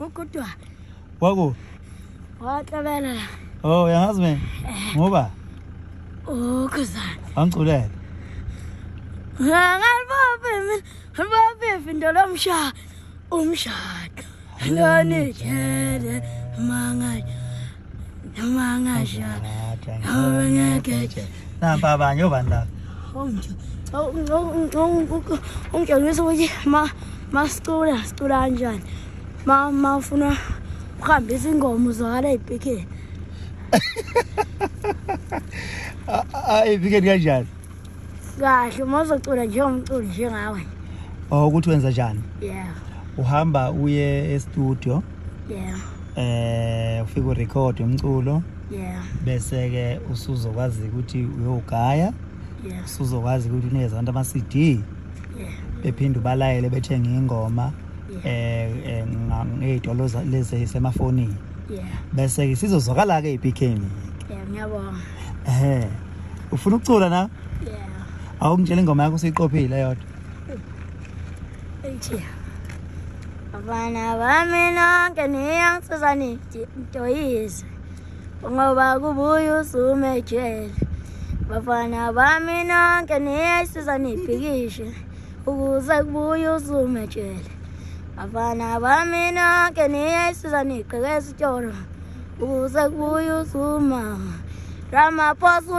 Ngugudwa. Waku? Wahlabela la. Oh, uyangazi mina? Ngoba? Ukhuzana. Angiculele. Ngalibophi mina, ngibophi into lomsha. Umshado. Loni jele manga. Manga sha. Ngeke. Nampa abanye obani la? Ungitshengisa ukuthi masicula sicula kanjani. Ma ufuna ukuhambisa ingoma uzwakala ey'pikeni. Ey'pikeni kanjani? Kahle, uma uzocula njengomculi njengawe. Oh, ukuthi wenza njani? Yeah. Uhamba uye e-studio. Yeah. Ufike urecord umculo. Yeah. Bese ke usuzokwazi ukuthi uyogaya. Yeah. Usuzokwazi ukuthi unikeze abantu ama CD. Yeah. Bephinde ubalayele bethenge ingoma. Yeah. Ngey'tolo lezi semafonini. Yeah. Bese ke sizozwakala ke iPK. Yeah, ngiyabonga. Ufuna ukucula na? Yeah. Awungitshela ingoma yakho usuyiqophile yodwa. Ithi. Abana bami nonke niyangisiza nitoyize. Ngoba kubuya usume ejele. Bafana bami nonke niyasiza nibhikishe ukuze kubuye usume ejele. Bafana bami nonke niyasiza nigqekeza isitolo ukuze kubuye usuma. Ramaphosa.